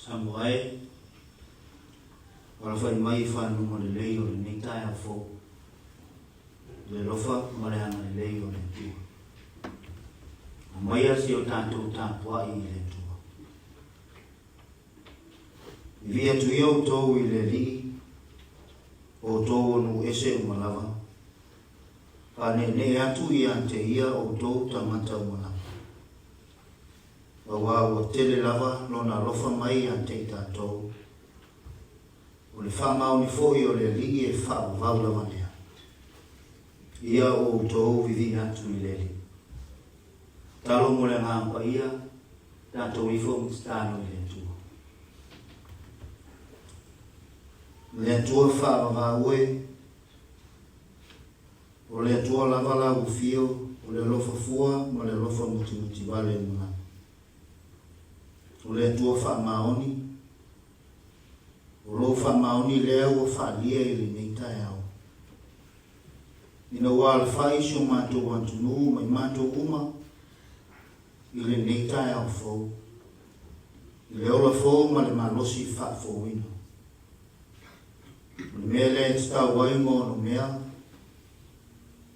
Samoa e, alafai mai i fanuga lelei o lenei taeao fou, i le alofa ma le agalelei o le Atua. Aumaia si o tatou tapuai i le Atua. Vivii atu ia outou i le Alii, o outou o nuu ese uma lava, Faaneenee atu ia te ia outou tagata uma lava. Auā ua tele lava lona alofa mai ia te i tatou. O le faamaoni foi o le Alii e faavavau lava lea. Ia o outou vivii atu i le Alii. Talo mo le Agaga Paia, tatou ifo ma tatalo i le Atua. Le Atua faavavau e, O le Atua lava la ua fio, o le alofa fua ma le alofa mutimuti vale uma lava. O le Atua faamaoni, o lou faamaoni lea ua faalia i lenei taeao. Ina ua alafai si o matou atunuu ma i matou uma i lenei taeao fou, i le ola fou ma le malosi faafouina. O le mea lea e tatau ai ma onomea,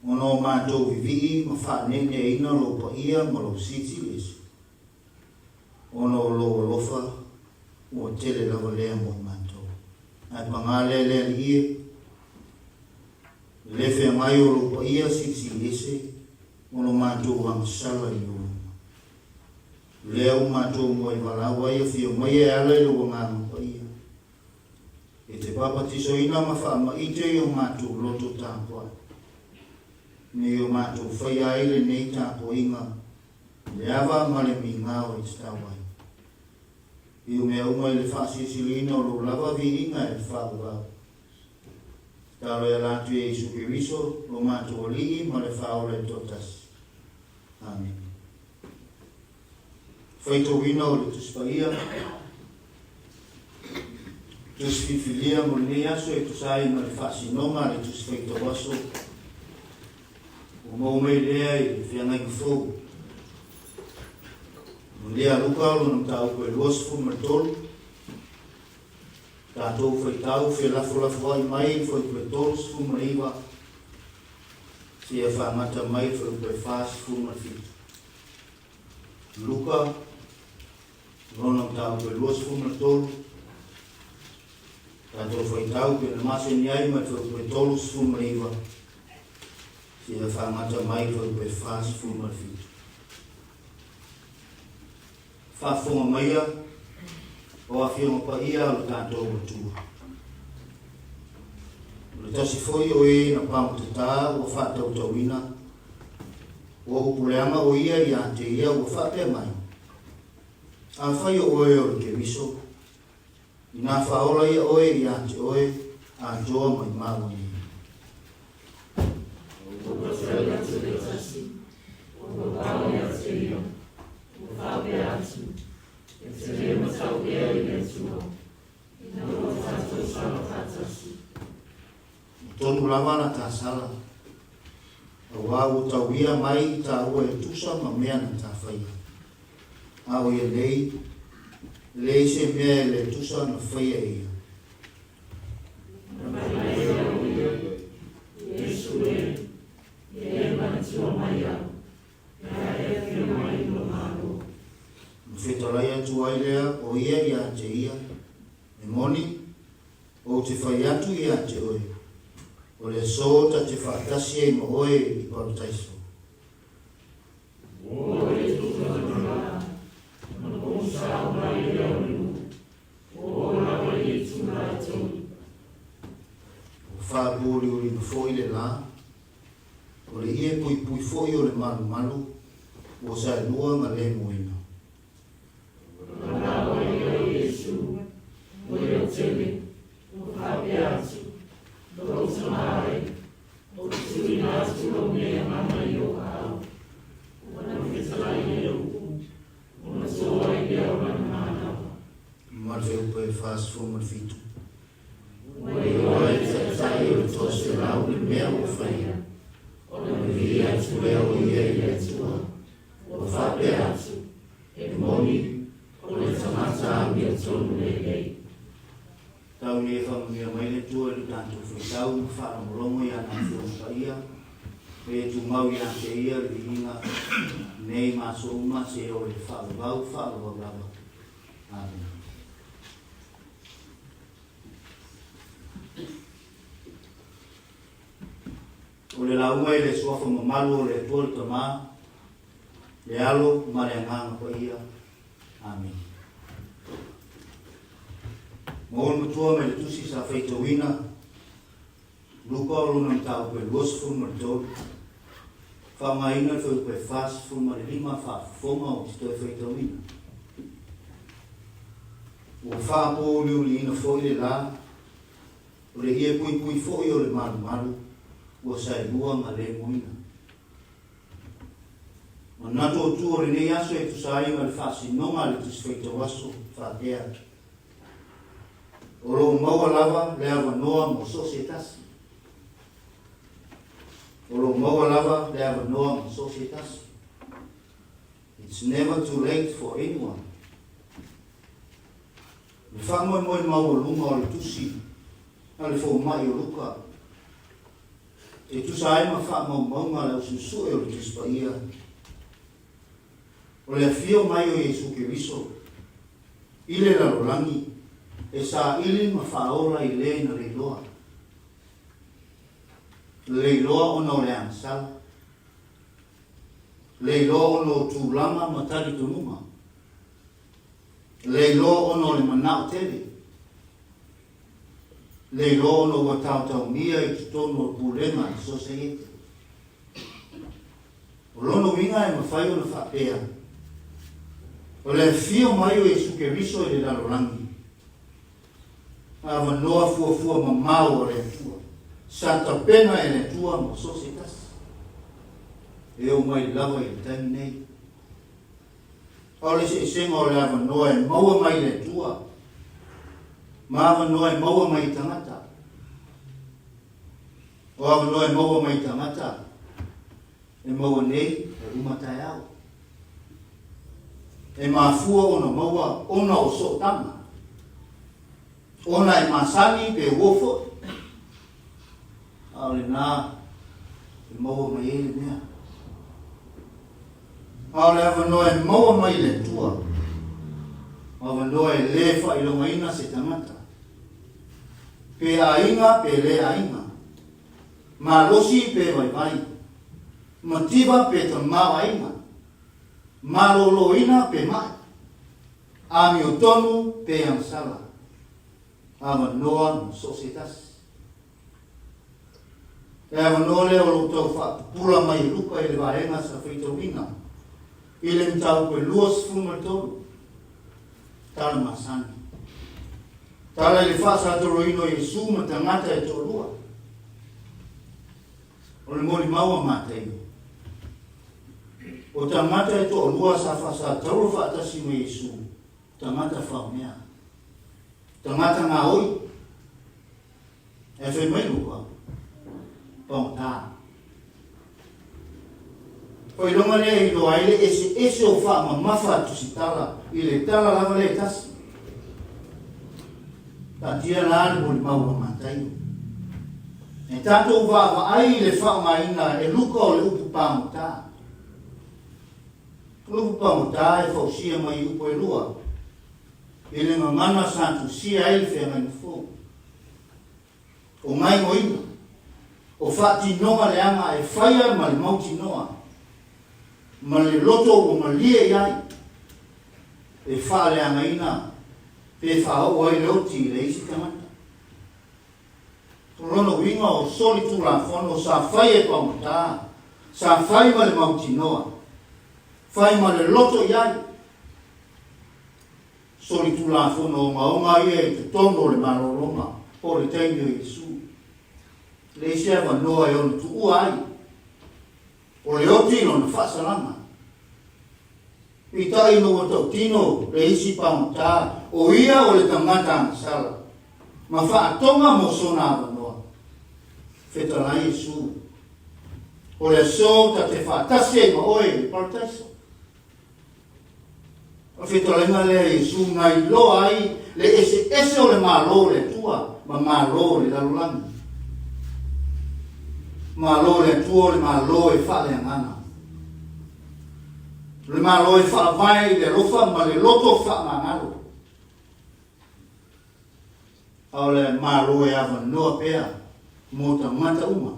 ona o matou vivii ma faaneeneeina lou paia ma lou silisiliese, ona o lou alofa ua tele lava lea mo i matou. Ae pagā lea le Alii e, le feagai o lou paia silisiliese ona o matou agasala i ou luma. Lea ua matou muai valaau ai afio mai e ala i lou Agaga Paia, E te papatisoina ma faamaite i o matou loto tapuai, nei o matou faia ai lenei tapuaiga i le ava ma le migao e tatau ai. I o mea uma i le faasilisiliina o lou lava viiga e le faavavau. Tatalo e ala atu ia Iesu Keriso, lo matou Alii ma le Faaola e toatasi. Amene. Faitauina o le Tusi Paia, Tusi Filifilia mo lenei aso e tusa ai ma le faasinoga a le Tusi Faitau Aso, ua maua mai lea i le Feagaiga Fou. O lea Luka o lona mataupu e 23, tatou faitau felafolafoai mai i le fuaiupu e 39 seia faagata mai i le fuaiupu e 47. Luka, lona mataupu e 23, tatou faitau pe na masani ai ma le fuaiupu e 39, seia faagata mai le fuaiupu e 47. Faafofoga maia o Afioga Paia a lo tatou Atua. O le tasi foi o e na pagotata ua faatautauina, ua upu leaga o ia ia te ia ua faapea mai, Afai o oe o le Keriso, inā faaola ia oe ia te oe atoa mai māua nei. Ua tali atu le tasi, ua pao ia te ia, ua faapea atu, E te le matau ea i le Atua, ina ua tatou sala faatasi. Ua tonu lava la ta sala, auā ua tauia mai i tāua e tusa ma mea na ta faia. A o ia nei, e leai se mea e le tusa na faia e ia. Na fai mai lea o ia, Iesu e, ia e manatua mai au. Pe a e afio mai i lou Malo. Ona fetalai atu ai lea o ia ia te ia, E moni, ou te fai atu ia te oe, o le aso ta te faatasi ai ma oe i Parataiso. Ua le tuuina la, ona pogisa mai lea o le nuu, ua oo lava i le itula e tolu. Ua faapuuliuliina foi le la, O le ie puipui foi o le malumalu ua saelua ma le moena. Ona maua ai lea o Iesu, ua leo tele, ua faapea atu, Lou tama e, ou te tuuina atu lou nei agaga i ou aao. Ona fetalai lea upu, ona to ai lea o lana manava. Ma le feupe e 47. Ua iloa e le Taitai o le Toaselau le mea ua faia, ona vivii atu lea o ia i le Atua, ua faapea atu, E moni, o le tagata amiotonu lea. faitau ma faalogologo i ana Afioga Paia, ma ia tumau ia te Ia le viiga nei ma aso uma seia oo i le faavavau faavavau lava. Amene. O le lauga i le Suafa mamalu o le Atua le Tama, le Alo ma le Agaga Paia. Amene. Maua le Matua mai le Tusi sa faitauina, Luka o lona mataupu e 23, faaaogaina le fuaiupu e 45 faafofoga ou te toe faitauina. Ua faapouliuliina foi le la, O le ie puipui foi o le malumalu ua saelua ma lemuina. Manatu o tu o lenei aso e tusa ai ma le faasinoga a le Tusi Faitau Aso faapea, O lo o maua lava le avanoa mo so o se tasi. O lo o maua lava le avanoa mo so o se tasi. It's never too late for anyone. Le faamoemoe maualuga o le tusi a le fomai o Luka e tusa ai ma faamaumauga a le ausuesue o le Tusi Paia, o le afio mai o Iesu Keriso i le lalolagi e saili ma faaola i le na leiloa. Leiloa ona o le agasala, leiloa ona o tulaga ma talitonuga. Le iloa ona o le manao tele. Le iloa ona ua taotaomia i totonu o le pulega a le Sosaiete. O lona uiga e mafai ona faapea, o le afio mai o Iesu Keriso i le lalolagi, avanoa fuafua mamao a le Atua, sa tapena e le Atua mo so o se tasi, e oo mai lava i le taimi nei. A o le eseesega o le avanoa e maua mai i le Atua ma avanoa e maua mai i tagata. O avanoa e maua mai i tagata, e maua nei e uma taeao. E mafua ona maua ona o sootaga, ona e masani pe uo foi. A o lena e maua mai ai le mea. A o le avanoa e maua mai i le Atua, o avanoa e lē faailogaina se tagata, pe aiga pe lē aiga, malosi pe vaivai, mativa pe tamaoaiga, malōlōina pe maʻi, amiotonu pe agasala, avanoa mo so o se tasi. Le avanoa lea o lo o tau faapupula mai e Luka i le vaega sa faitauina i le mataupu e 23, tala masani. Tala i le faasatoloina o Iesu ma tagata e toalua. O le molimau a Mataio. O tagata e toalua sa faasatauro faatasi ma Iesu, tagata faomea. Tagata gaoi. Ae fai mai Luka, pagota. Faailoga lea e iloa ai le eseese o faamamafa a Tusitala i le tala lava lea e tasi. Taatia la le molimau a Mataio. E tatou vaavaai i le faaaogaina e Luka o le upu pagota. O le upu pagota e fausia mai i upu e lua, i le gagana sa tusia ai le feagaiga fou. O gaegoina, o faatinoga leaga e faia ma le mautinoa, ma le loto ua malie i ai, e faaleagaina pe faaoo ai le oti i le isi tagata. O lona uiga o solitulafono sa fai e pagota, sa fai ma le mautinoa, fai ma le loto i ai, Solitulafono ogaoga ia i totonu o le malologa po o le taimi o Iesu. Leai se avanoa e ono tuua ai o le oti lona faasalaga. Peitai ina ua tautino le isi pagota o ia o le tagata agasala ma faatoga mo sona avanoa, fetalai Iesu, O le aso ta te faatasi ai ma oe i le Parataiso. O le fetalaiga lea a Iesu na iloa ai le eseese o le Malo o le Atua ma Malo o le lalolagi. Malo o le Atua o le Malo e faaleagaga. O le Malo e faavae i le alofa ma le loto faamagalo. A o le Malo e avanoa pea mo tagata uma.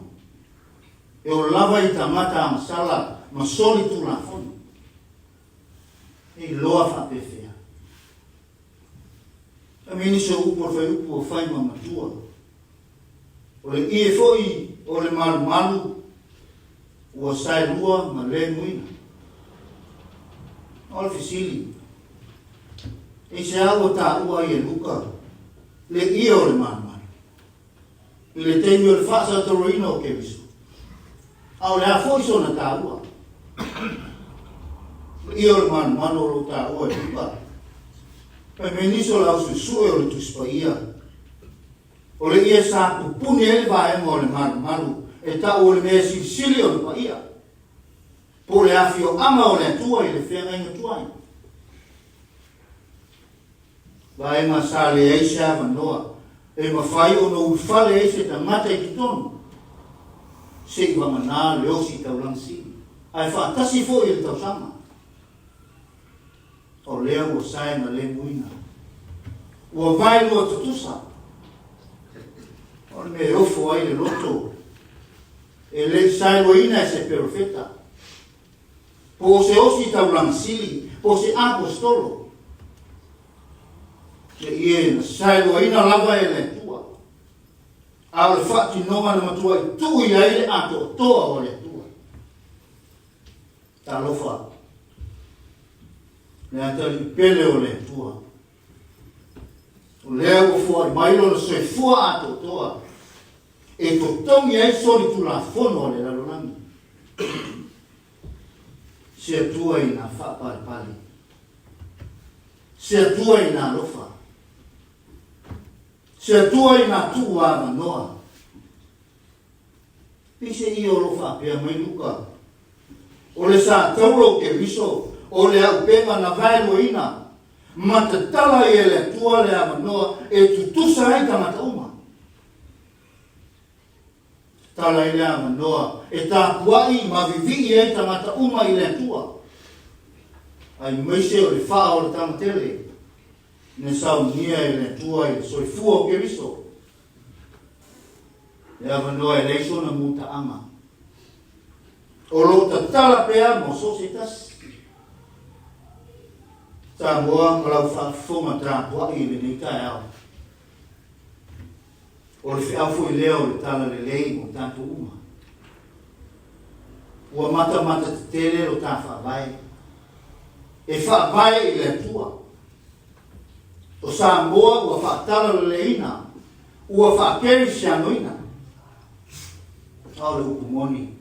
E oo lava i tagata agasala ma solitulafono. E iloa faapefea. Fai mai nisi o upu o le fuaiupu ua fai ma matua. O le ie foi o le malumalu ua saelua ma le muina. O le fesili, aisea ua taua ai e Luka le ie o le malumalu i le taimi o le faasatoloina o Keriso? A o le a foi sona taua? O le ie o le malumalu o lo o taua e Luka. Fai mai nisi o le au suesue o le Tusi Paia, O le ie sa pupuni ai le vaega o le malumalu e tau o le mea silisili o le paia, po o le afioaga o le Atua i le feagaiga tuai. Vaega sa leai se avanoa e mafai ona ulufale ai se tagata i totonu, se i vagana le osi taulaga sili, ae faatasi foi i le tausaga. O lea ua sae ma lemuina. Ua vaelua tutusa. O le mea e ofo ai le loto, e le i saeluaina e se perofeta, po o se osi taulaga sili, po o se aposetolo. Le ie na saeluaina lava e le Atua, a o le faatinoga na matuai tuu i ai le atoatoa o le Atua. Talofa, le atalii pele o le Atua. O lea ua foai mai lona soifua atoatoa e totogi ai solitulafono a le lalolagi. Se Atua i nā faapalepale. Se Atua i nā alofa. Se Atua i nā tuu avanoa. Pise ia o lo faapea mai Luka, O le sa taula o Keriso, o le aupega na vaeluaina, ma tatala ai e le Atua le avanoa e tutusa ai tagata uma. Tatala ai le avanoa e tapuai ma vivii ai tagata uma i le Atua, aemaise o le faaolataga tele na saunia e le Atua i le soifua o Keriso. Le avanoa e leai sona mutaaga. O lo o tatala pea mo so o se tasi. Samoa ma lau faafofoga tapuai i lenei taeao. O le feau foi lea o le tala lelei mo tatou uma. Ua matamata tetele lo ta faavae. E faavae i le Atua. O Samoa ua faatalalaleleina, ua faakerisianoina. A o le upu moni,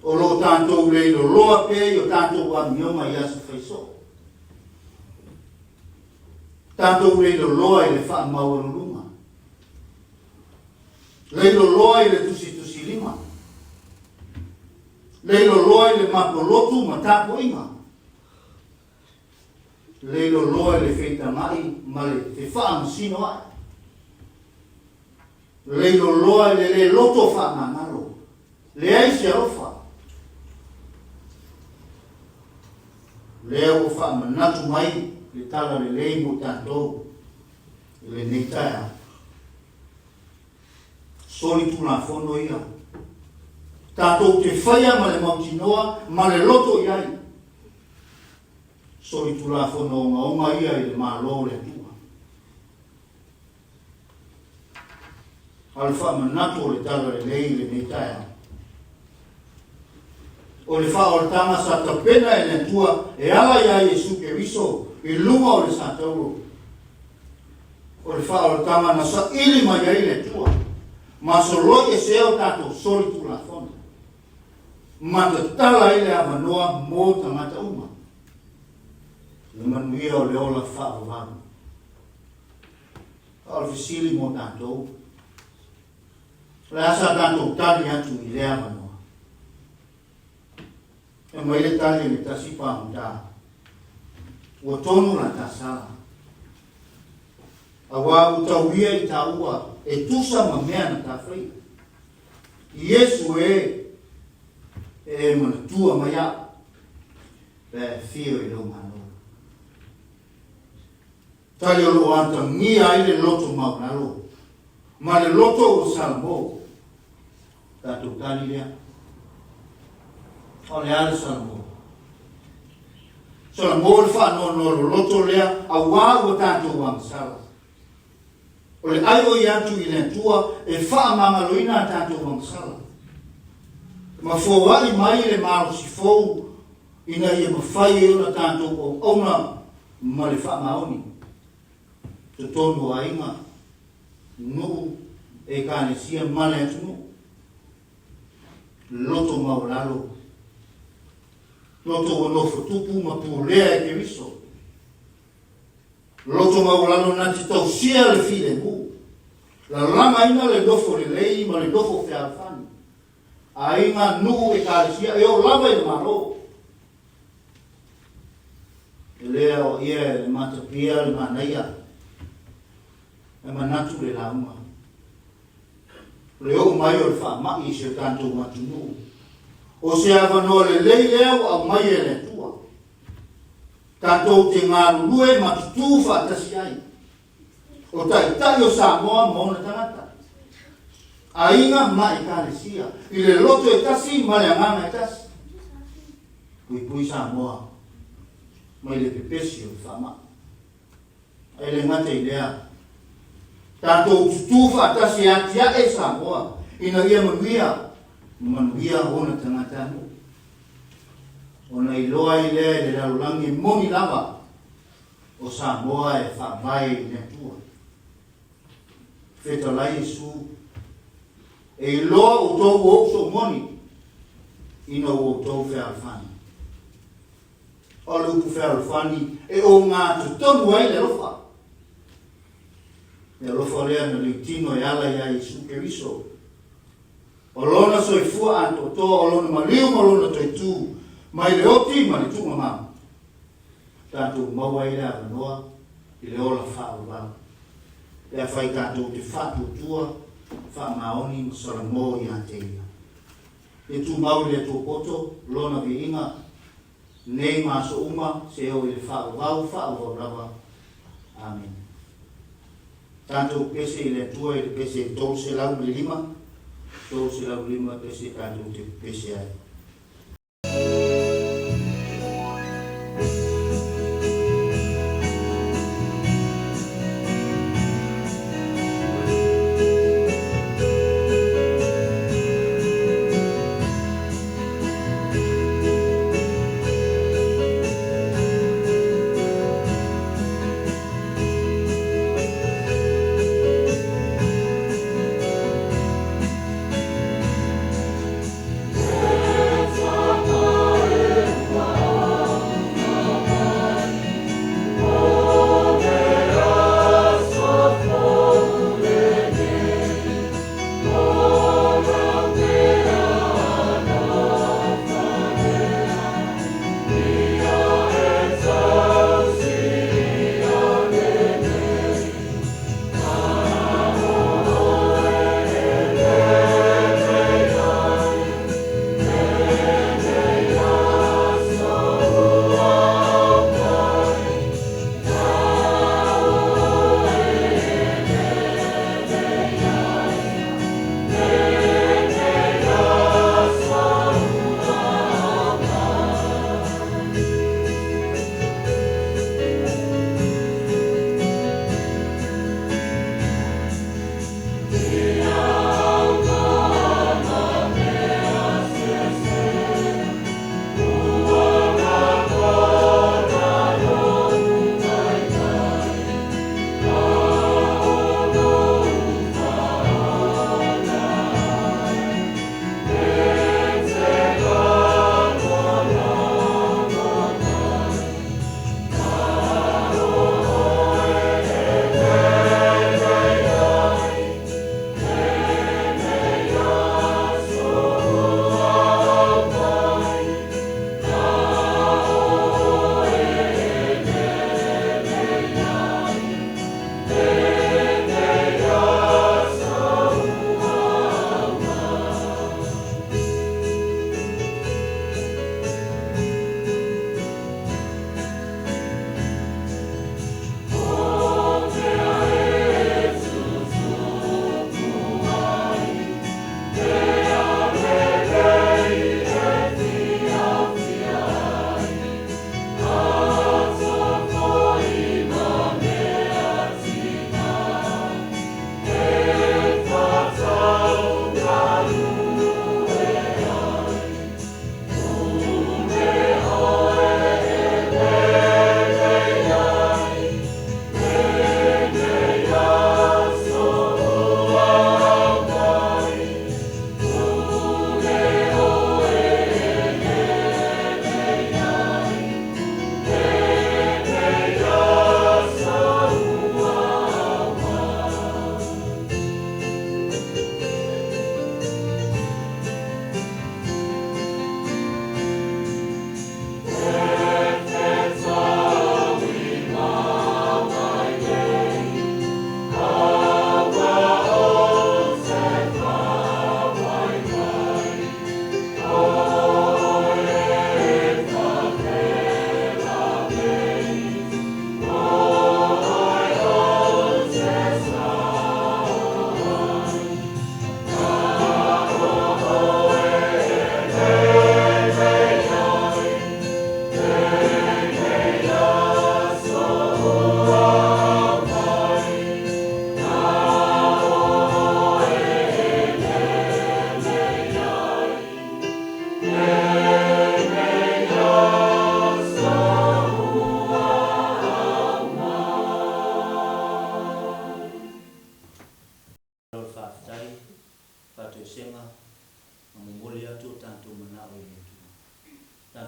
o lo o tatou leiloloa pea i o tatou amioga i aso faisoo. Tatou leiloloa i le faamaualuluga. Leiloloa i le tusitusilima. Leiloloa i le mapolotu ma tapuaiga. Leiloloa i le feitagai ma le fefaamasinoai. Leiloloa i le le loto faamagalo. Leai se alofa. Lea ua faamanatu mai le tala lelei mo tatou i lenei taeao. Solitulafono ia. Tatou te faia ma le mautinoa ma le loto i ai. Solitulafono ogaoga ia i le Malo o le Atua. A o le faamanatu o le tala lelei i lenei taeao, o le faaolataga sa tapena e le Atua e ala iā Iesu Keriso i luga o le satauro, o le faaolataga na saili mai ai le Atua ma soloi esea o tatou solitulafono. Ma tatala ai le avanoa mo tagata uma. Le manuia o le ola faavavau. A o le fesili mo tatou, o le a sa tatou tali atu i lea avanoa? E mai le tali a le tasi pagota, ua tonu la ta sala, auā ua tauia i tāua e tusa ma mea na ta faia. Iesu e, e e manatua mai a'u, pe a e afio i lou Malo. Tali o loo atagia ai le loto maualalo ma le loto ua Salamo. Tatou tali lea. O le a le Salamo? Salamo le faanoanoa loloto lea auā ua tatou agasala. O le ai oi atu i le Atua e faamagaloina a tatou agasala. Ma foai mai le malosi fou ina ia mafai ai ona tatou auauna ma le faamaoni. Totonu o aiga, nuu, ekalesia ma le atunuu. Loto maualalo, loto ua nofo tupu ma pulea e Keriso. Loto maualalo na te tausia le filemu, lalagaina le nofo lelei ma le nofo fealofani. Aiga, nuu, ekalesia e oo lava i le Malo. E le aoaia e le matapia le manaia, e manatu le lauga. O le oo mai o le faamai i si o tatou atunuu, o se avanoa lelei lea ua aumai e le Atua. Tatou te galulue ma tutū faatasi ai. O Taitai o Samoa ma ona tagata, aiga ma Ekalesia, i le loto e tasi ma le agaga e tasi. Puipui Samoa mai le pepesi o le faamai. E le gata i lea, tatou tutū faatasi e atiae Samoa ina ia manuia ma manuia ona tagatanuu. Ona iloa ai lea i le lalolagi e moni lava o Samoa e faavae i le Atua. Fetalai Iesu, e iloa outou ua ou soomoni ina ua outou fealofani. O le upu fealofani e ogatotonu ai le alofa. Le alofa lea na liutino e ala iā Iesu Keriso. O lona soifua atoatoa, o lona maliu ma lona toetū, mai le oti ma le tuugamau. Tatou maua ai le avanoa i le ola faavavau. Pe afai tatou te faatuatua, faamaoni ma salamo ia te Ia. Ia tumau i le Atua poto Lona viiga, nei ma aso uma, se oo i le faavavau, faavavau lava. Amene. Tatou pese i le Atua i le pese 305, 305 pese tatou te pese ai.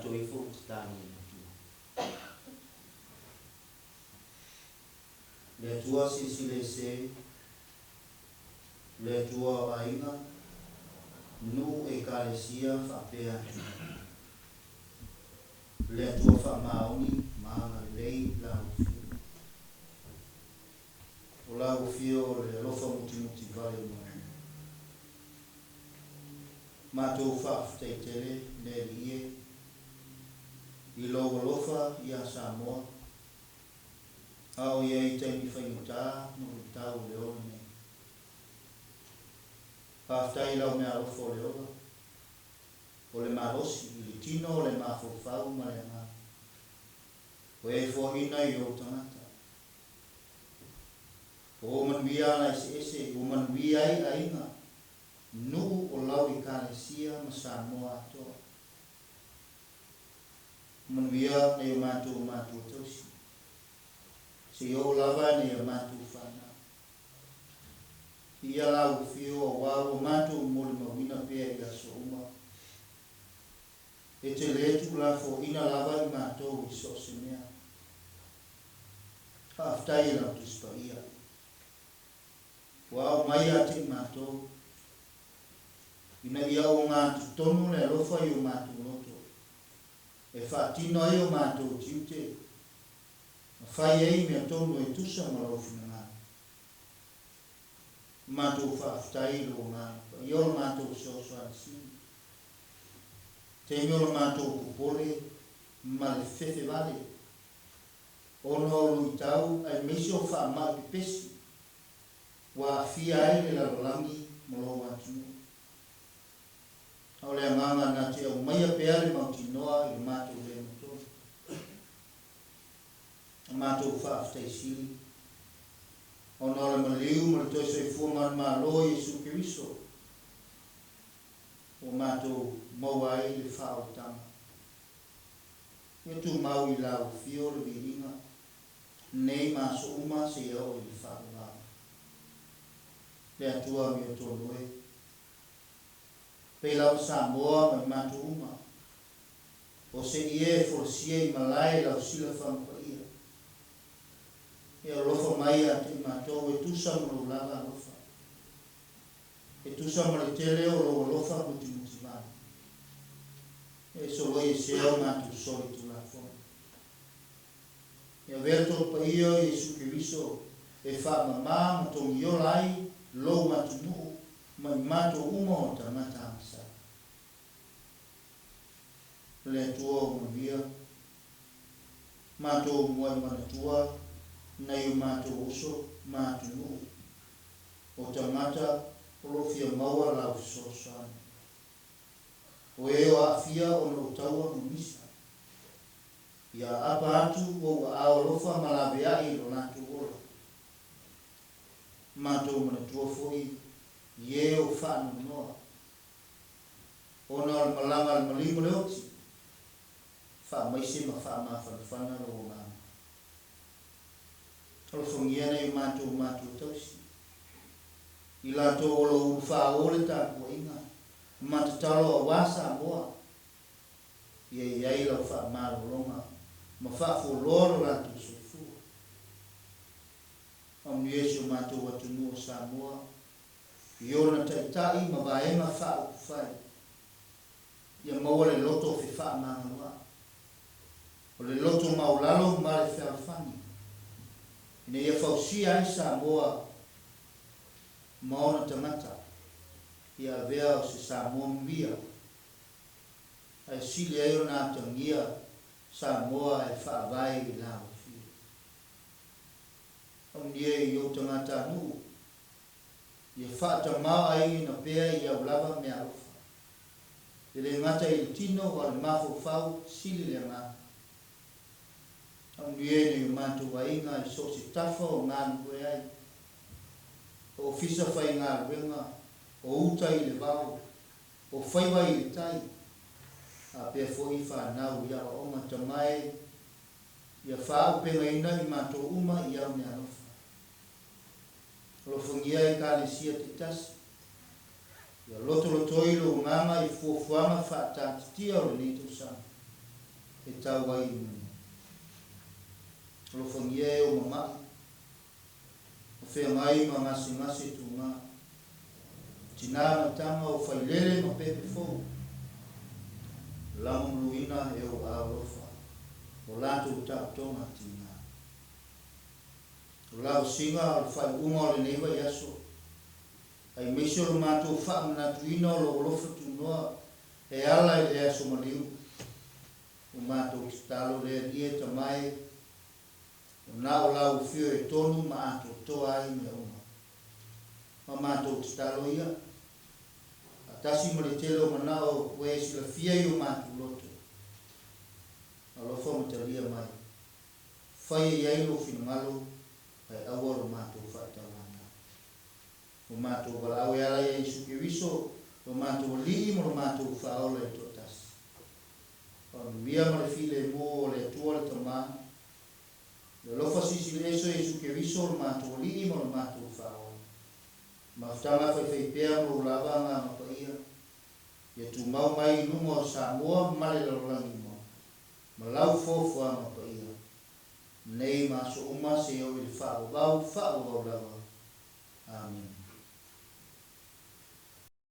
tatou ifo ma tatalo i le Atua. Le Atua silasila ese, le Atua o aiga, nuu, ekalesia faapea atunuu. Le Atua faamaoni ma agalelei i lau Afioga. O lau Afio o le alofa mutimuti vale o manu. Matou faafetai tele le Alii e i lou alofa ia Samoa a o i ai i taimi faigata ma luitau o le ola nei. Faafetai i lau meaalofa o le ola, o le malosi i le tino o le mafaufau ma le agaga. O e foaina i ou tagata. O ou manuia ala eseese ua manuia ai aiga, nuu o lau Ekalesia ma Samoa atoa. Manuia nai o matou matua tausi. Seia oo lava nai a matou fanau. Ia lau afio aua ua matou molimauina pea i aso uma. E te le tuulafoaina lava i matou i so o se mea. Faafetai e lau Tusi Paia. Ua ao mai ia te i matou, ina ia ogatotonu le alofa i o matou loto, e faatino ai o matou tiute, ma fai ai mea tonu e tusa ma lou finagalo. Matou faafetai i lou Agaga Paia o le matou fesoasoani sili. Taimi o le matou popole ma le fefe vale, ona o luitau aemaise o faamai pepesi ua aafia ai le lalolagi ma lou atunuu. A o le agaga na te aumaia pea le mautinoa i le matou le agatonu. A matou faafetai sili, ona o le maliu ma le toe soifua manumalo o Iesu Keriso, ua matou maua ai le faaolataga. Ia tumau i lau afio le viiga nei ma aso uma seia oo i le faavavau. Le Atua amiotonu e. Pei lava Samoa ma i matou uma, o se ie e folasia i malae i lau silafaga paia. E alofa mai ia te i matou e tusa ma lou lava alofa, e tusa ma le tele o lou alofa mutimutivale. E soloi esea o matou solitulafono. E avea le Tolu Paia o Iesu Keriso e faamama ma togiola ai lou atunuu ma i matou uma o tagata agasala. Le Atua o manuia, matou muai manatua nai o matou uso ma atunuu o tagata o lo o fia maua lau fesoasoani. O e o aafia ona o taua ma misa. Ia aapa atu ou aao alofa ma laveai i lo latou ola. Matou manatua foi i e o faanoanoa ona o le malaga a le maliu ma le oti, faamaise ma faamafanafana lou agaga. Alofagia nai o matou matua tausi, i latou o lo o ulufāō le tapuaiga ma tatalo auā Samoa, ia i ai lau faamalologa ma faafualoa lo latou soifua. Faamanuia si o matou atunuu o Samoa i ona taitai ma vaega faaupufai, ia maua le loto fefaamagaloa'i, o le loto maualalo ma le fealofani, ina ia fausia ai Samoa ma ona tagata, ia avea o se Samoa manuia, ae sili ai ona atagia Samoa e faavae i lau Afio. Faamanuia i ou tagatanuu, ia faatamaoaigaina pea i au lava meaalofa, e le gata i le tino a o le mafaufau sili le agaga. Faamanuia i nai o matou aiga i so o se tafa o galulue ai, o ofisa faigaluega, o uta i le vao, o faiva i le tai, faapea foi fanau i aoaoga tama e, ia faaaupegaina i matou uma i au meaalofa. Alofagia Ekalesia taitasi, ia lotolotoi lou agaga i fuafuaga faataatitia o lenei tausaga. e tau ai i manu. Alofagia e o mama'i, o feagai ma gasegase tuga, tinā ma tama o failele ma pepe fou, lagomuluina e ou aao alofa o latou taotoga tiga. O lavasiga o le faaiuga o lenei vaiaso, aemaise o le matou faamanatuina o lou alofa tunoa e ala i le aso maliu, ua matou tatalo le Alii e Tama e, o na o lau afio e tonu ma atoatoa ai mea uma. Ma matou tatalo ia, faatasi ma le tele o manao ua e silafia i o matou loto, alofa ma talia mai, faia i ai lou finagalo ae aua lo matou faatauana. Ua matou valaau e ala ia Iesu Keriso, lo matou Alii ma lo matou Faaola e toatasi. Faamanuia ma le filemu o le Atua le Tama, le alofa silisili ese o Iesu Keriso lo matou Alii ma lo matou Faaola, mafutaga faifaipea ma lou lava Agaga Paia, ia tumau mai i luga o Samoa ma le lalolagi uma, ma lau foafoaga paia, nei ma aso uma seia oo i le faavavau faavavau lava. Amene.